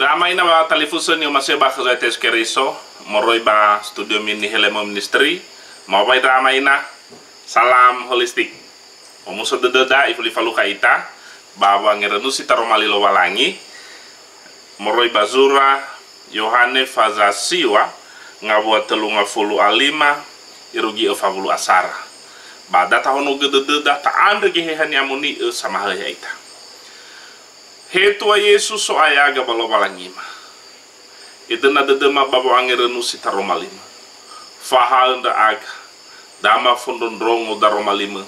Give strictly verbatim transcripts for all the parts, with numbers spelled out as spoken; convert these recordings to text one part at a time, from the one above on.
Ama ina ba talifusö ni'omasi'ö ba khö Zo'aya Yesu Keriso, moroi ba studio mini Helemo Ministry, mawai ndra ama ina, salam holistik. Omuso dödöda ifuli falukha ita, ba wangerönusi taroma li Lowalangi, moroi ba zura Yohane faza siwa, ngawua tölu ngafulu a lima, irugi öfa wulu asara. Ba da tahonogö dödöda, ta'andrö Geheha ni'amoni'ö samahöi ya'ita. He Tua Yesu, So'aya aga ba Lowalangima. Edöna dödöma ba wo'angerönusi taroma li-Mö. Fahaö ndra'aga, da mafondrondrongo daroma li-Mö.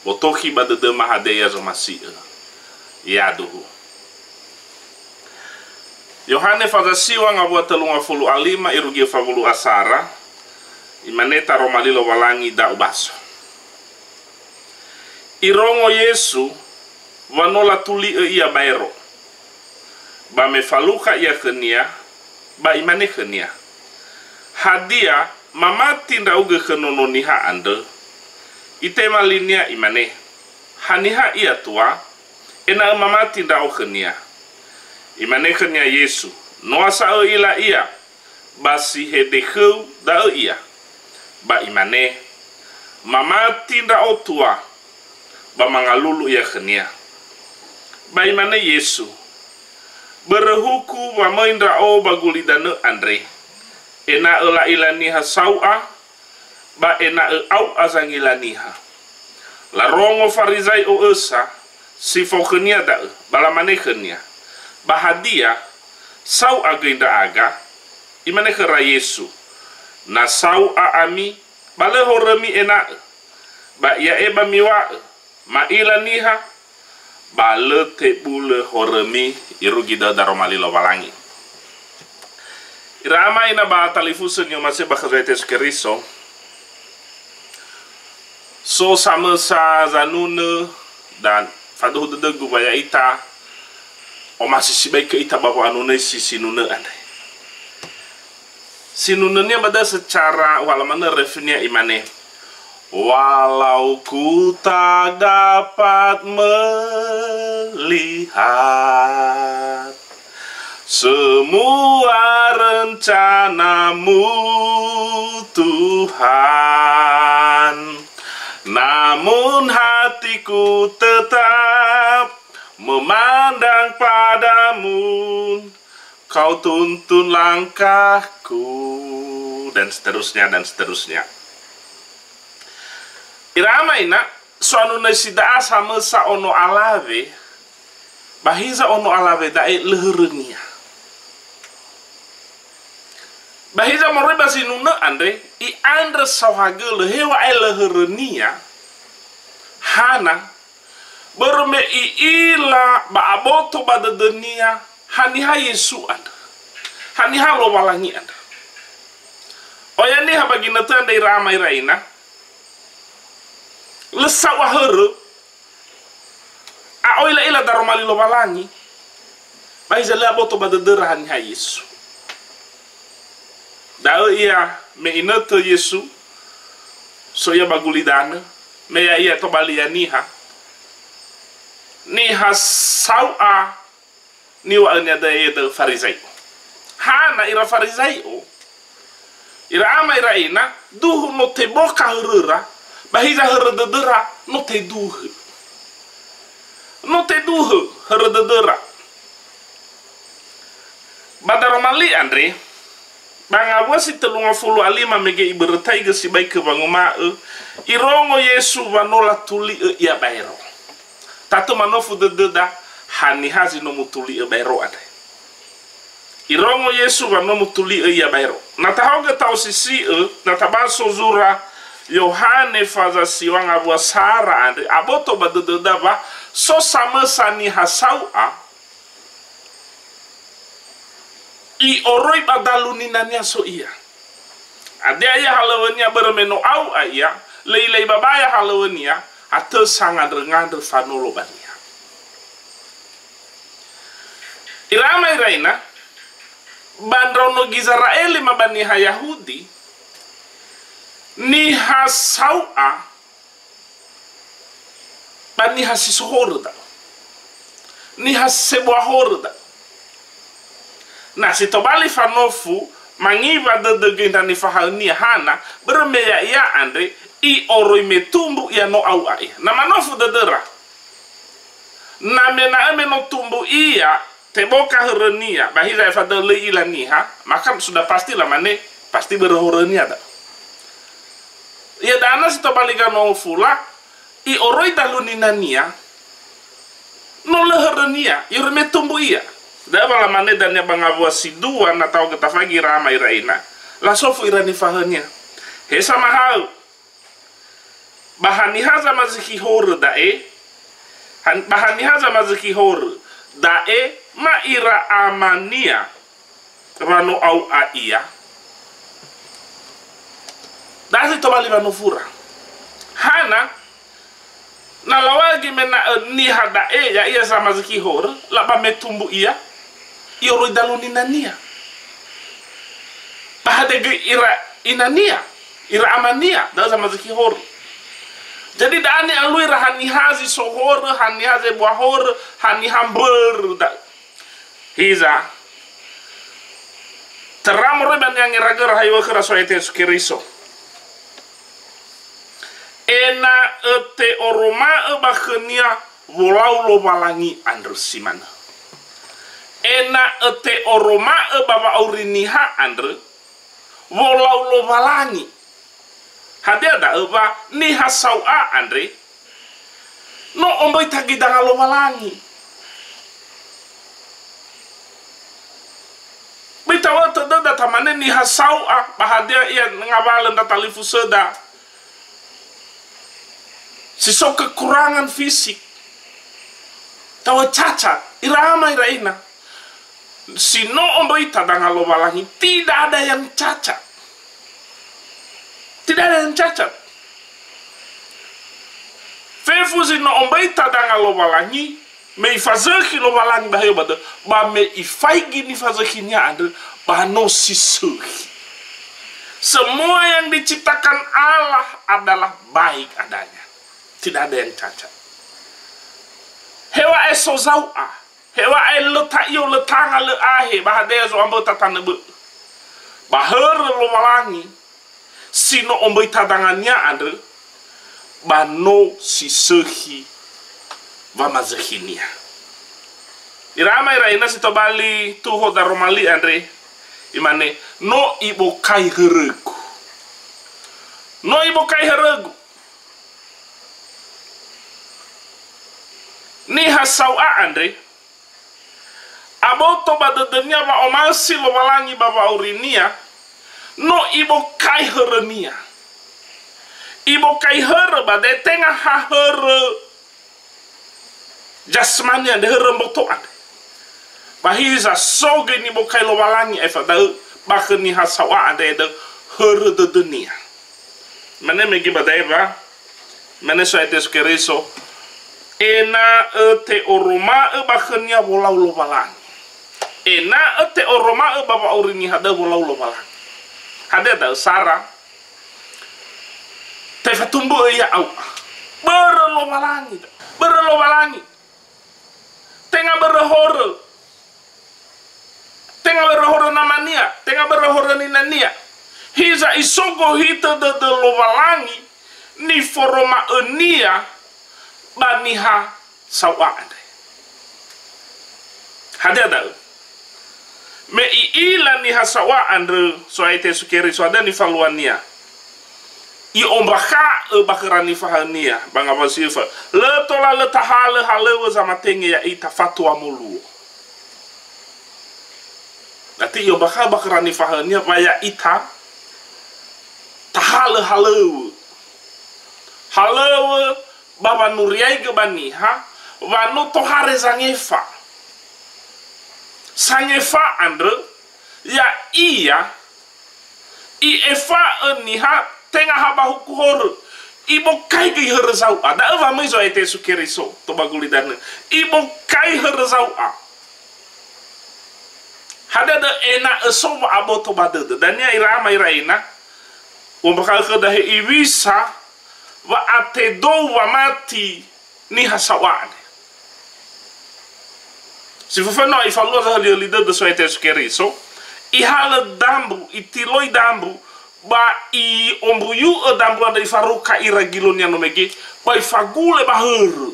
Botokhi ba dödöma hadia ia zomasi'ö. Yaduhu. Yohane faza siwa ngawua tölu ngafulu a lima irugi öfa wulu asara, imane taroma li Lowalangi da ubaso. Irongo Yesu wa no latuli'ö Ia baero. Ba me falukha ia khönia, ba imane khönia, "Hadia, mamati ndra'ugö khö Nono Niha andrö?" Itema linia imane, "Haniha ia, Tua, ena'ö mamati ndra'o khönia?" Imane khönia Yesu, "Noa sa ö'ila ia, ba si hede khöu da'ö ia." Ba imane, "Mamati ndra'o, Tua," ba mangalulu ia khönia. Ba imane Yesu, "Börö huku wa möi ndra'o ba gulidanö andre, ena'ö la'ila niha sau'a, ba ena'ö au'a zangila niha." Larongo Farizai'o ösa si fao khönia da'ö, ba lamane khönia, "Ba hadia, sau'a göi ndra'aga?" Imane khöra Yesu, "Na sau'a ami, ba lö horömi ena'ö. Ba ia'e ba miŵa'ö, 'Ma'ila niha,' ba lö tebulö horömi." Irugi dödöda daroma li Lowalangi. Ira ama ina ba talifusö ni'omasi'ö ba khö Zo'aya Yesu Keriso, so samösa zanunö dan faduhu dödögu wa ya'ita omasi sibai khö ita ba wa'anunöisi sinunö andre. Sinunönia ba da'ö secara uhala manö refnya imane, "Walau ku tak dapat melihat semua rencana-Mu, Tuhan, namun hatiku tetap memandang pada-Mu. Kau tuntun langkahku," dan seterusnya, dan seterusnya. Ira ama ina, so anunöisi da'a samösa ono alawe, ba hiza ono alawe da'e lö hörönia. Ba hiza moroi ba zinunö andre, i'andrö saohagölö, heŵa'ae lö hörönia, hana, börö me i'ila ba aboto ba dödönia haniha Yesu andrö, haniha Lowalangi andrö. Oya niha ba ginötö andre ira ama ira ina, lö sau'a hörö, a oila'ila daroma li Lowalangi, ba hiza lö aboto ba dödöra haniha Yesu. Da'ö ia me inötö Yesu, so ia ba gulidanö, me ya'ia tobali ia niha, niha sau'a niŵa'önia da'e da'ö Farizai'o. Hana ira Farizai'o? Ira ama ira ina, duhu no teboka höröra, ba hiza hörö dödöra no teduhö. No teduhö hörö dödöra. Ba daroma li andre, ba ngawua si tölu ngafulu a lima mege ibörötaigö sibai khö wanguma'ö, irongo Yesu wa no latuli'ö Ia baero. Tatu manofu dödöda, haniha zi no mutuli'ö baero andre. Irongo Yesu wa no mutuli'ö Ia baero. Na tahaogö ta'osisi'ö, na tabaso zura Yohane faza siwa ngawua sara andre, aboto ba dödöda wa so samösa niha sau'a, i'oroi ba dalu ninania so ia. Adea ia halöŵönia börö me no au'a ia, lö ilei babaya halöŵönia, atö sangandröngandrö fanolo ba niha. Ira ama ira ina, ba ndraono Gizera'eli ma ba niha Yahudi, niha sau'a, ba niha si so horö da'ö. Niha sebua horö da'ö. Na si tobali fanofu, mangiwa dödö göi ndra nifahaönia, hana, börö me ya'ia andre i'oroi me tumbu ia no au'a ia. Na manofu dödöra. Na me na'ö me no tumbu ia, teboka hörönia, ba hiza efadö'ö lö i'ila niha, maka sudah pasti lamane, pasti börö horönia da'ö. Ia da'ö na si tobali ganofula, i'oroi dalu ninania, no lö hörönia, i'oroi me tumbu ia. Da'ö wa lamane dania ba ngawua si dua na tao götafaigi ira ama ira ina. Lasofu ira nifahaönia. He samahaö, ba haniha zamazökhi horö da'e? Han-, ba haniha zamazökhi horö da'e ma ira amania wa no au'a ia? Da'e si tobali wanofura. Hana, na lawagi me na'ö niha da'e, ya'ia zamazökhi horö, laba me tumbu ia, i'oroi dalu ninania. Ba hadia göi ira inania, ira amania, da'ö zamazökhi horö. Jadi da'a ni'alui ira haniha zi so horö, haniha zebua horö, haniha mbörö da'ö. Hiza, töra moroi ba ni'angeragöra haiwa khöra So'aya Yesu Keriso. Ena'ö te'oroma'ö ba khönia wolau Lowalangi andrö si manö. Ena'ö te'oroma'ö ba wa'auri niha andrö wolau Lowalangi. Hadia da'ö wa niha sau'a andre no omböi tagi danga Lowalangi. Böi tawötö döda tamane niha sau'a, ba hadia ia ngawalö ndra talifusöda si so kekurangan fisik. Tawö cacat, ira ama ira ina. Si no omböita danga Lowalangi, tidak ada yang cacat. Tidak ada yang cacat. Fefu zi no omböita danga Lowalangi, me ifazökhi Lowalangi ba heyo ba dö, ba me ifaigi nifazökhinia andrö, ba no si sökhi. Semua yang diciptakan Allah adalah baik adanya. Tidak ada yang cacat. Heŵa'ae so zau'a, heŵa'ae lö ta'io, lö tanga, lö ahe, ba hadia zo'amböta tanö bö'ö. Ba hörö Lowalangi, si no omböita dangania andrö, ba no si sökhi wamazökhinia. Ira ama ira ina si tobali tuho daroma li andre, imane, "No ibokai hörögu." No ibokai hörögu. Niha sau'a andre, aboto ba dödönia wa'omasi Lowalangi ba wa'aurinia, no ibokai hörönia. Ibokai hörö ba da'e tenga ha hörö jasmani andre, hörö mboto andre. Ba hiza so göi nibokai Lowalangi aefa da'ö ba khö niha sau'a andre da'ö hörö dödönia. Mane mege ba da'e wa, mane So'aya Yesu Keriso, ena'ö te'oroma'ö ba khönia wolau Lowalangi. Ena'ö te'oroma'ö ba wa'auri niha da'ö wolau Lowalangi. Hadia da'ö sara? Tefatumbu'ö ia au'a. Börö Lowalangi da'ö. Börö Lowalangi. Tenga börö horö. Tenga börö horö namania, tenga börö horö ninania. Hiza isogohitö dödö Lowalangi niforoma'önia ba niha sau'a andre. Hadia da'ö? Me i'ila niha sau'a andrö So'aya Yesu Keriso, hadia nifaluania? I'ombakha'ö ba khöra nifahaönia ba ngawua si öfa. Lö tola lö tahalö halöŵö zamatenge ya'ita fatua moluo. Berarti i'ombakha'ö ba khöra nifahaönia wa ya'ita tahalö halöŵö. Halöŵö ba wanuriaigö ba niha, wa no tohare zangefa. Sangefa andrö, ya'ia i'efa'ö niha tenga ha ba huku horö. Ibokai göi hörö zau'a. Da'ö wa möi Zo'aya Yesu Keriso, tobaguli danö. Ibokai hörö zau'a. Hadia da'ö ena'ö so wa'aboto ba dödö. Dania ira ama ira ina, ombakha'ö khöda hewisa wa'atedou wamati niha sau'a andre. Si föföna ifalua zahölihöli dödö So'aya Yesu Keriso, ihalö dambu, itiloi dambu, ba i'ombuyu'ö dambu andrö ifaruka ira gilö-Nia no mege, ba ifagule ba hörö.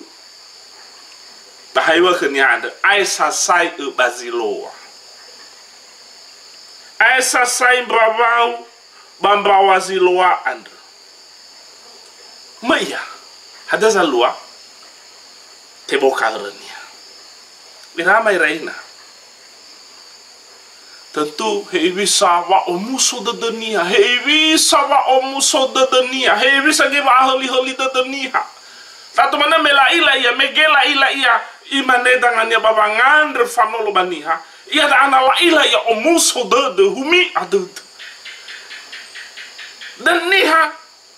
Ba ha iŵa'ö khönia andrö, "Ae sasai'ö ba Ziloa. Ae sasai mbawau ba mbaŵa Ziloa andrö." Möi ia, hadia zalua? Teboka hörönia. Ira ama ira ina. Tentu hewisa wa'omuso dödönia, hewisa wa'omuso dödönia, hewisa göi wa'ahölihöli dödö niha. Sato manö me la'ila ia, mege la'ila ia, imane dangania ba wangandrö fanolo ba niha, ia da'ana la'ila ia omuso dödö, humi'a dödö. Dan niha,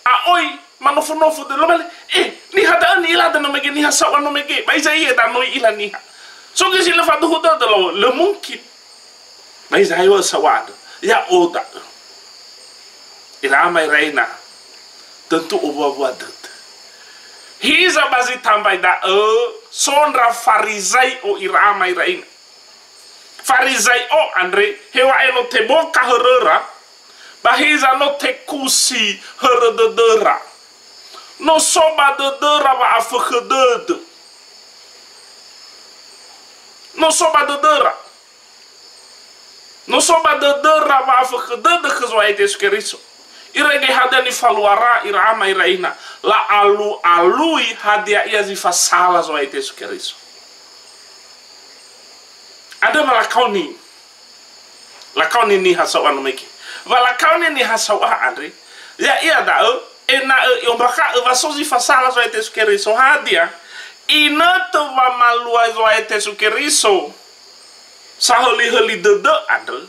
a oi, manofo-nofo dödö, lö mane, "Eh, niha da'ö ni'ila da no mege, niha sau'a no mege, ba hiza ia da no i'ila niha." So göi si lö faduhu dödö, lö, lö mungkin. Ba hiza ha iŵa'ö sau'a andrö, "Ya'o da'ö." Ira ama ira ina, tentu owua-wua dödö. Hiza ba zi tambai da'ö, so ndra Farizai'o ira ama ira ina. Farizai'o andre, heŵa'ae no teboka höröra, ba hiza no tekusi hörö dödöra. No so ba dödöra wa'afökhö dödö. No so ba dödöra. No so ba dödöra wa'afökhö dödö khö Zo'aya Yesu Keriso. Irege hadia nifaluara ira ama ira ina, la'alu-alui hadia ia zi fasala Zo'aya Yesu Keriso. Andrö wa lakaoni. Lakaoni niha sau'a no mege. Wa lakaoni niha sau'a andre, ya'ia da'ö, ena'ö i'ombakha'ö wa so zi fasala Zo'aya Yesu Keriso. Hadia? Inötö wamalua Zo'aya Yesu Keriso sahölihöli dödö andrö,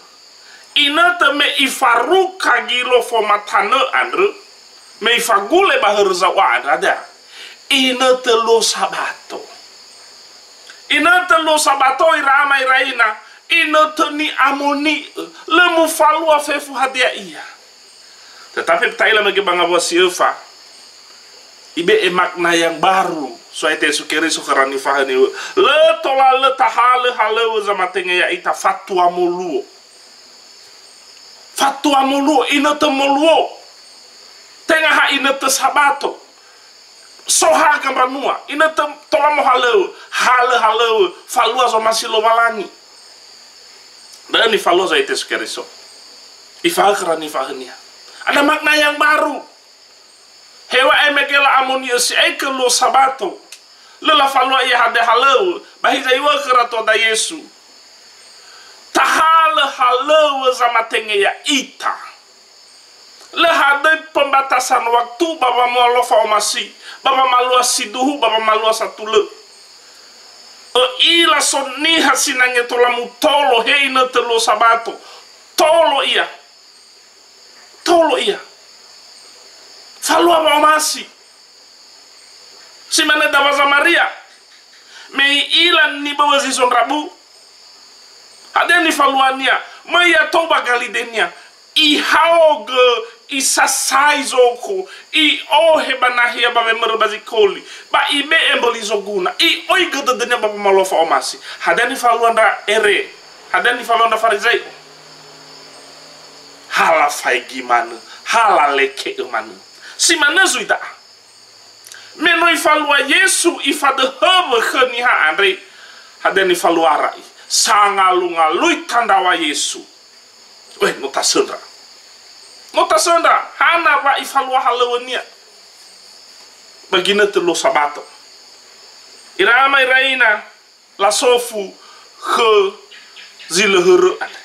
inötö me ifaruka gilö fomatanö andrö, me ifagule ba hörö zau'a andrö, hadia? Inötö luo Sabato. Inötö luo Sabato ira ama ira ina, inötö ni'amoni'ö, lö mufalua fefu hadia ia. Tetapi ta'ila mege ba ngawua si öfa, ibe'e makna yang baru So'aya Yesu Keriso khöra nifahaö-Nia. Lö tola lö tahalö halöŵö zamatenge ya'ita fatua moluo. Fatua moluo, inötö moluo. Tenga ha inötö Sabato. So haga mbanua, inötö tola mohalöŵö, halö halöŵö, falua zomasi Lowalangi. Da'ö nifalua Zo'aya Yesu Keriso. Ifahaö khöra nifahaö-Nia. Ada makna yang baru. Heŵa'ae mege la'amoni'ö si'ai khö luo Sabato. Lö lafalua ia hadia halöŵö, ba hiza iŵa'ö khöra tuada Yesu, "Tahalö halöŵö zamatenge ya'ita." Lö hadöi pembatasan waktu ba wamalua fa'omasi, ba wamalua siduhu, ba wamalua satulö. Ö'ila so niha sinangea tola mutolo he inötö luo Sabato. Tolo ia. Tolo ia. Falua wa'omasi. Si mane dawa Zamaria. Me i'ila niböwö zi so ndrabu. Hadia nifaluania? Möi ia tou ba galidenia. Ihaogö, isasai zokho, i'ohe ba nahia ba wemörö ba zikoli, ba ibe'e mböli zoguna, i'oigö dödönia ba wamalua fa'omasi. Hadia nifalua ndra ere? Hadia nifalua ndra Farizai'o? Ha lafaigi manö, ha laleke'ö manö. Si manö zui da'a. Me no ifalua Yesu ifadöhöwö khö niha andre, hadia nifaluara'i? Sangalungalui tandraŵa Yesu. Weh, no tasöndra. No tasöndra, hana wa ifalua halöŵönia ba ginötö luo Sabato. Ira ama ira ina, lasofu khö zi lö hörö andre.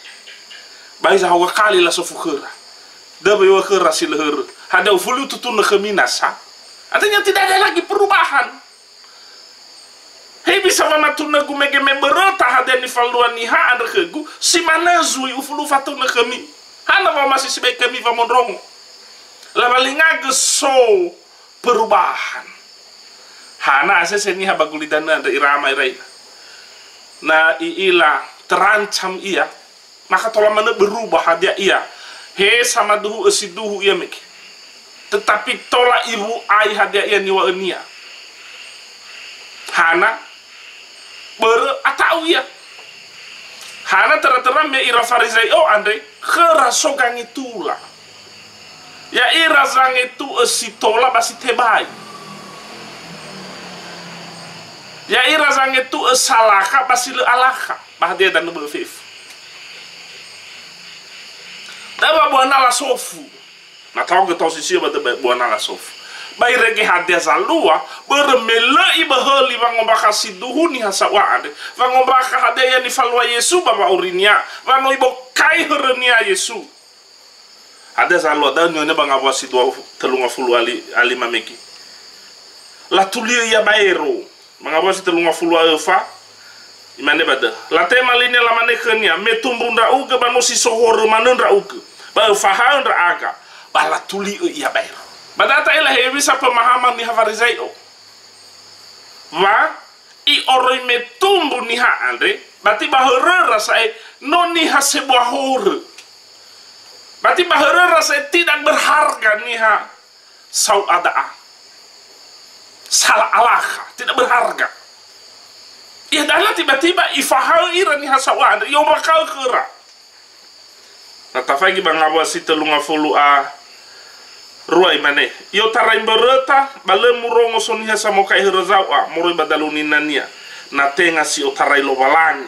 Ba hiza haogö kali lasofu khöra. Döwöi wa khöra si lö hörö. Hadia ufuli ututunö khömi nasa? Artinya tidak ada lagi perubahan. Hewisa wamatunögu mege me böröta hadia nifalua niha andrö khögu, si manö zui ufuli ufatunö khömi. Hana wa'omasi sibai khömi wamondrongo. Labalingagö so perubahan. Hana asese niha ba gulidanö andrö ira ama ira ina. Na i'ila terancam ia, maka tola manö berubah hadia ia. He samaduhu'ö siduhu ia mege. Tetapi tola iwu'ai hadia ia niŵa'önia. Hana? Börö ata'u ia. Hana töra-töra me ira Farizai'o andre, khöra so gangetula. Ya'ira zangetu'ö si tola ba si tebai. Ya'ira zangetu'ö salakha ba si lö alakha. Ba hadia danö bö'ö fefu. Da'ö ba buana lasofu. Na tao'ö gö taosisi'ö ba döbö buana lasofu. Ba irege hadia zalua, börö me lö iböhöli wangombakha si duhu niha sau'a andre, wangombakha hadia ia nifalua Yesu ba wa'aurinia, wa no ibokai hörönia Yesu. Hadia zalua da'ö niŵa'önia ba ngawua si dua, tölungafulu a li-, a lima mege. Latuli'ö ia baero. Ba ngawua si tölungafulu a öfa, imane ba dödö. Latema linia lamane khönia, "Me tumbu ndra'ugö ba no si so horö manö ndra'ugö, ba öfahaö ndra'aga, ba latuli'ö ia baero." Ba da'ö ta'ila hewisa pemahaman niha Farizai'o. Wa, i'oroi me tumbu niha andre, berarti ba höröra sa'ae no niha sebua horö. Berarti ba höröra sa'ae tidak berharga niha sau'a da'a. Sala alakha, tidak berharga. Ia da'ö tiba-tiba ifahaö ira niha sau'a andre, i'ombakha'ö khöra. Na tafaigi ba ngawua si tölungafulu a rua imane, "I'otarai mböröta, ba lö murongo so niha samokai hörö zau'a moroi ba dalu ninania, na tenga si otarai Lowalangi."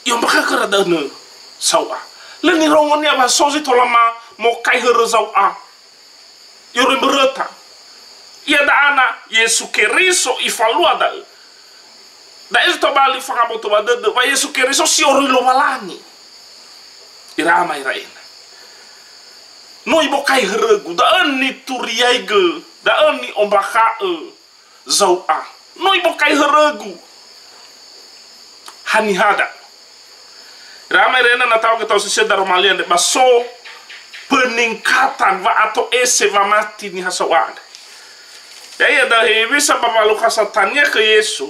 I'ombakha'ö khöra da'ö nö sau'a. Lö nirongonia wa so zi tola ma-, mokai hörö zau'a. I'oroi mböröta. Ia da'a na Yesu Keriso ifalua da'ö. Da'e zi tobali fangaboto ba dödö wa Yesu Keriso si oroi Lowalangi. Ira ama ira ena. No ibokai hörögu, da'ö nituriaigö, da'ö ni'ombakha'ö. Zau'a. No ibokai hörögu. Haniha da'ö? Ira ama ira ena na tao'ö gö taosisi'ö daroma li andre ba so peningkatan wa'ato'ese wamati niha sau'a andre. Ya'ia da'ö hewisa ba walukha satania khö Yesu,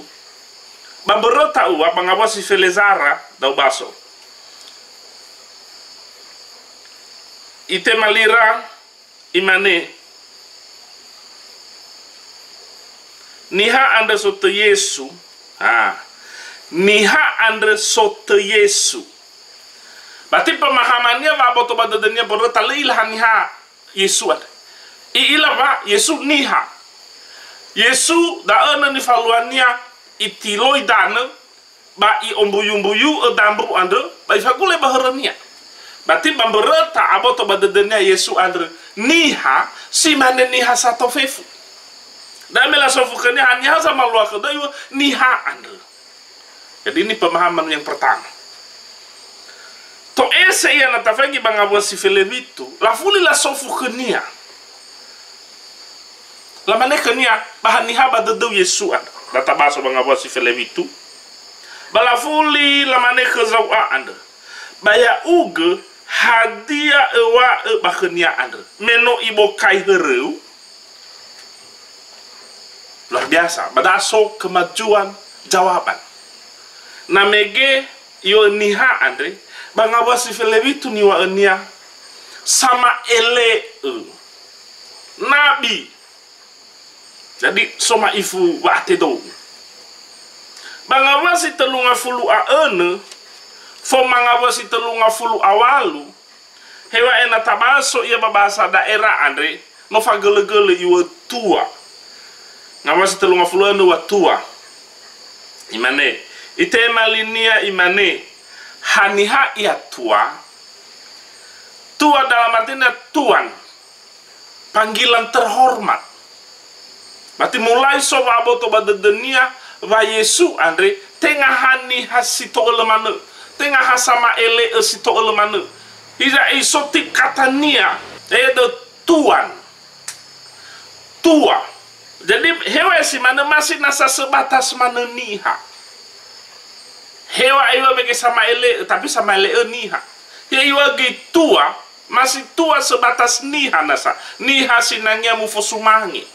ba mböröta ua ba ngawua si felezara da'ö ba so. Itema lira, Imane, "Niha andrö sotöi Yesu." Ha. "Niha andrö sotöi Yesu." Berarti pemahamania wa'aboto ba dödönia mböröta lö i'ila haniha Yesu andre. I'ila wa Yesu niha. Yesu da'ö nö nifaluania itiloi danö, ba i'ombuyumbuyu'ö dambu andrö, ba ifagule ba hörönia. Berarti ba mböröta aboto ba dödönia Yesu andrö, niha, si mane niha sato fefu. Da'ö me lasofu khönia, "Haniha zamalua khöda?" Iŵa'ö, "Niha andrö." Jadi ini pemahaman yang pertama. To'ese ia na tafaigi ba ngawua si felewitu, lafuli lasofu khönia. Lamane khönia, "Ba haniha ba dödöu Yesu andrö?" Da tabaso ba ngawua si felewitu. Ba lafuli lamane khö zau'a andrö, "Ba ya'ugö, hadia öŵa'ö ba khönia andrö, me no ibokai höröu?" Luar biasa, ba da'ö so kemajuan jawaban. Na mege iŵa'ö niha andre, ba ngawua si felewitu niŵa'önia, sama'ele'ö. Nabi. Jadi, so ma'ifu wa'atedou. Ba ngawua si tölungafulu a önö, foma ngawua si tölungafulu a ŵalu, heŵa'ae na tabaso ia ba bahasa daerah andre, no fagölö-gölö iŵa'ö tua. Ngawua si tölungafulu a önö wa tua. Imane, itema linia imane, "Haniha ia tua?" Tua dalam artinya tuan. Panggilan terhormat. Berarti mulai so wa'aboto ba dödönia wa Yesu andre, tenga ha niha si to'ölö manö, tenga ha sama'ele'ö si to'ölö manö. Hiza iso tingkatania, yaitu tuan. Tua. Jadi, heŵa'ae si manö masih nasa sebatas manö niha. Heŵa'ae iŵa'ö mege sama'ele'ö, tapi sama'ele'ö niha. He iŵa'ö göi tua, masih tua sebatas niha nasa. Niha sinangea mufosumange.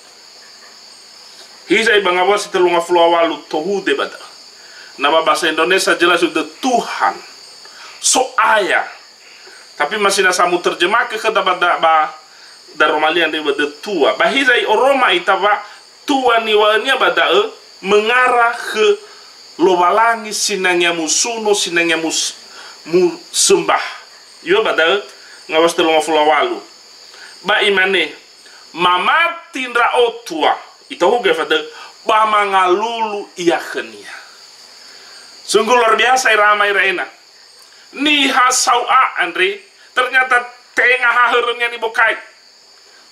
Hiza i ba ngawua si tölungafulu a ŵalu tohude ba da'ö. Na ba bahasa Indonesia jelas udah Tuhan. So'aya. Tapi masih nasa muterjemahke khöda ba da-, ba daroma li andre ba da'ö tua. Ba hiza i'oroma ita wa tua niŵa'önia ba da'ö mengarah khö Lowalangi sinangea musuno, sinangea mus-, musembah. Yua ba da'ö, ngawua si telu ngafulu a walu. Ba imane, "Mamati ndra'o tua," itohugö fadö, "ba mangalulu ia khönia." Sungguh luar biasa, ira ama ira ina. Niha sau'a andre, ternyata tenga ha hörönia nibokai.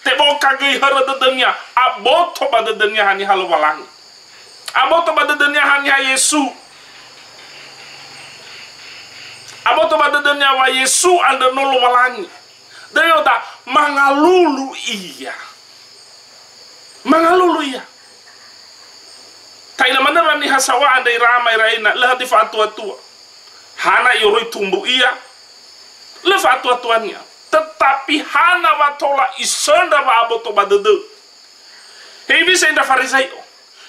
Teboka göi hörö dödönia, aboto ba dödönia haniha Lowalangi. Aboto ba dödönia haniha Yesu. Aboto ba dödönia wa Yesu andrö no Lowalangi. Döi oda mangalulu ia. Mangalulu ia. Ta'ila manö niha sau'a andre ira ama ira ina, lö hadia fa'atua-tua. Hana i'oroi tumbu ia, lö fa'atua-tuania. Tetapi hana wa tola isöndra wa'aboto ba dödö. Hewisa ndra Farizai'o.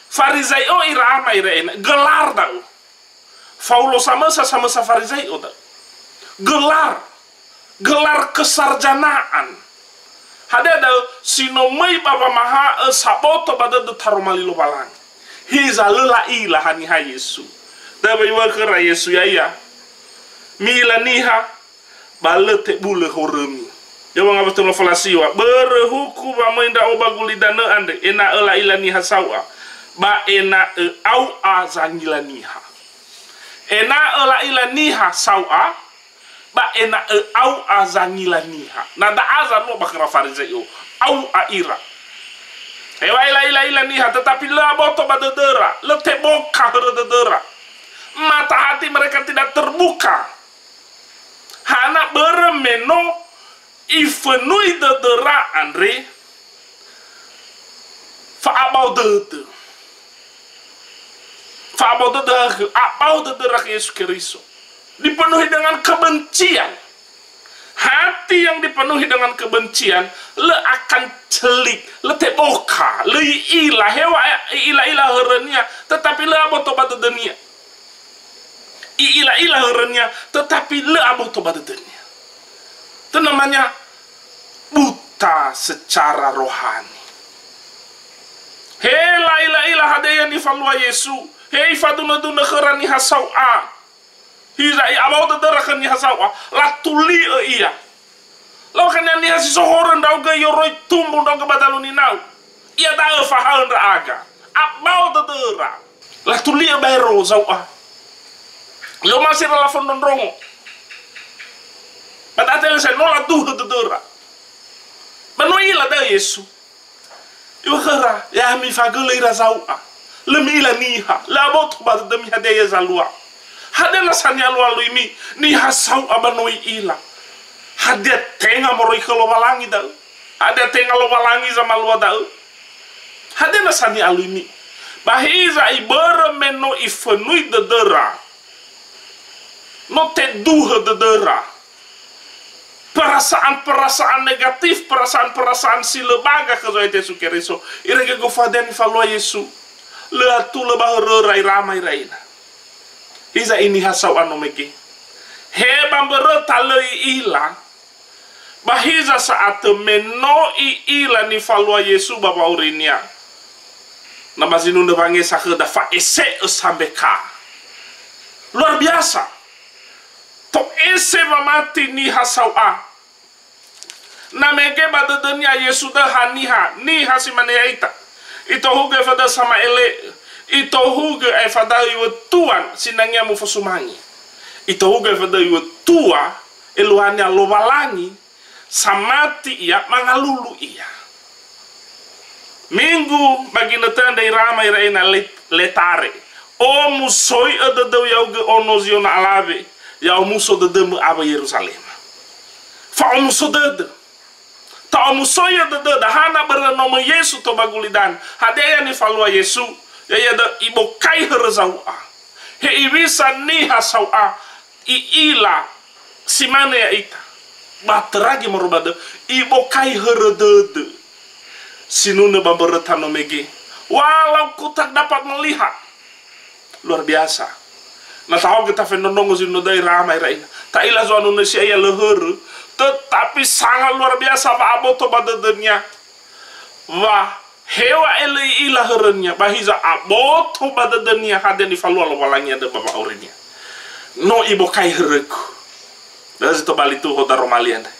Farizai'o ira ama ira ina, gelar da'ö. Faulo samösa, samösa Farizai'o da'ö. Gelar. Gelar kesarjanaan. Hadia da'ö, si no möi ba wamaha'ö saboto ba dödö taroma li Lowalangi. Hiza lö la'ila haniha Yesu. Da'ö ba iŵa'ö khöra Yesu ya'ia, "Mi'ila niha, ba lö tebulö horömi." Ya'ia ngawua si telu ngafulu a siwa, "Börö huku wa möi ndra'o ba gulidanö andre, ena'ö la'ila niha sau'a, ba ena'ö au'a zangila niha." Ena'ö la'ila niha sau'a, ba ena'ö au'a zangila niha. Na da'a zalua ba khöra Farizai'o, au'a ira. Heŵa'ae la'ila-ila niha, tetapi lö aboto ba dödöra, lö teboka hörö dödöra. Mata hati mereka tidak terbuka. Hana börö me no ifönui dödöra andre fa'abao dödö. Fa'abao dödö, abao dödöra khö Yesu Keriso. Dipenuhi dengan kebencian. Hati yang dipenuhi dengan kebencian, lö akan celik, lö teboka, lö i'ila, heŵa'ae i'ila-ila hörönia, tetapi lö aboto ba dödönia. I'ila-ila hörönia, tetapi lö aboto ba dödönia. Itu namanya buta secara rohani. He la'ila-ila hadia ia nifalua Yesu. He ifadunö-dunö khöra niha sau'a. Hiza i'abao dödöra khö niha sau'a. Latuli'ö ia. Lau khönia, "Niha si so horö ndra'ugö, i'oroi tumbu ndra'ugö ba dalu ninau. Iada'ö fahaö ndra'aga." Abao dödöra. Latuli'ö baero zau'a. Lö omasi ira lafondrondrongo. Ba da'e lö sa'ae no laduhö dödöra. Ba no i'ila da'ö Yesu. Iŵa'ö khöra, "Ya'ami fagölö ira zau'a. Lö mi'ila niha. Lö aboto ba dödömi hadia ia zalua." Hadia nasa ni'alualuimi, niha sau'a ba no i'ila. Hadia tenga moroi khö Lowalangi da'ö? Hadia tenga Lowalangi zamalua da'ö? Hadia nasa ni'aluimi? Ba hiza ibörö me no ifönui dödöra, no teduhö dödöra. Perasaan-perasaan negatif, perasaan-perasaan si lö baga khö Zo'aya Yesu Keriso, irege gofu hadia nifalua Yesu. Lö atulö ba höröra ira ama ira ina. Hiza i niha sau'a no mege. He ba mböröta lö i'ila, ba hiza sa'atö me no i'ila nifalua Yesu ba wa'aurinia. Na ba zinunö wangesa khöda, fa'ese'ö sambe ka. Luar biasa. To'ese wamati niha sau'a. Na mege ba dödönia Yesu da'ö haniha, niha si mane ya'ita. Itohugö efadö sama'ele'ö. Itohugö ae fada'ö iŵa'ö tuan sinangea mufosumange. Itohugö ae fada'ö iŵa'ö tua, eluahania Lowalangi, samati ia, mangalulu ia. Minggu ba ginötö andre ira ama ira ina le-, letare. Omusoi'ö dödöu ya'ugö ono Ziona alawe, ya'omuso dödömö awö Yeruzalema. Fa'omuso dödö. Ta'omusoi'ö dödöda, hana börö no möi Yesu tou ba gulidanö. Hadia ia nifalua Yesu? Ya'ia da'ö ibokai hörö zau'a. Hewisa niha sau'a, i'ila si mane ya'ita. Ba töra göi moroi ba dödö, ibokai hörö dödö. Sinunö ba mböröta no mege. Walau ku tak dapat melihat. Luar biasa. Na tahaogö tafendrondrongo zinunö da'ö ira ama ira ina. Ta'ila zo'anunö si ya'ia lö hörö, tetapi sangat luar biasa wa'aboto ba dödönia. Wa Heŵa'ae lö i'ila hörönia, ba hiza aboto ba dödönia hadia nifalua Lowalangi andrö ba wa'aurinia. No ibokai hörögu. Da'ö zi tobali tuho daroma li andre.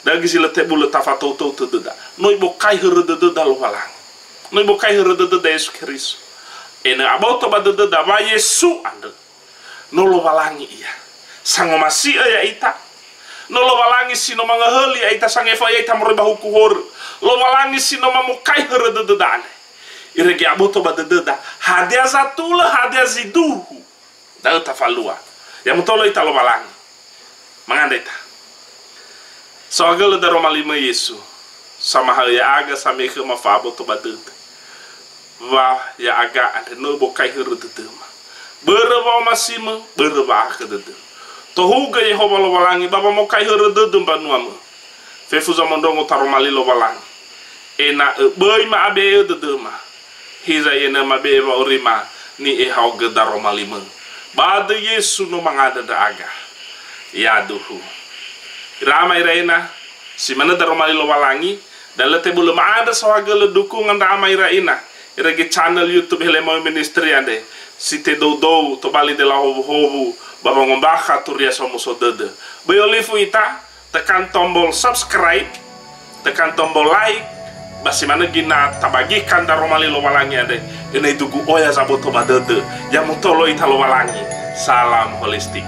Da'ö göi zi lö tebulö tafatoutou dödöda. No ibokai hörö dödöda Lowalangi. No ibokai hörö dödöda Yesu Keriso. Ena'ö aboto ba dödöda wa Yesu andrö no Lowalangi Ia. Sangomasi'ö ya'ita. No Lowalangi si no mangöhöli ya'ita, sangefa ya'ita moroi ba huku horö. Lowalangi si no mamokai hörö dödöda andre. Irege aboto ba dödöda, hadia zatulö, hadia zi duhu. Da'ö tafalua. Ya mutolo ita Lowalangi. Mangandrö ita. Saohagölö daroma li-Mö Yesu, samahaö ya'aga same'e khöma fa'aboto ba dödö. Wa ya'aga andre no öbokai hörö dödöma. Börö wa'omasi-Mö, börö wa'ahakhö dödö. Tohugö Yehowa Lowalangi ba wamokai hörö dödö mbanua-Mö. Fefu zamondrongo taroma li Lowalangi. Ena'ö böi ma'abe'e'ö dödöma. Hiza ena'ö mabe'e wa'aurima ni'ehaogö daroma li-Mö. Ba döi Yesu no mangandrö ndra'aga. Yaduhu. Ira ama ira ina, si manö daroma li Lowalangi, da lö tebulö ma'andrö saohagölö dukungan ndra ama ira ina. Irege channel YouTube Helema'ö Ministry andre, si tedoudou tobali dela howuhowu ba wangombakha Turia Somuso Dödö. Böi olifu ita, tekan tombol subscribe, tekan tombol like, ba si manö göi na tabagikan daroma li Lowalangi andre, ena'ö idugu oya zaboto ba dödö, ya mutolo ita Lowalangi. Salam holistik.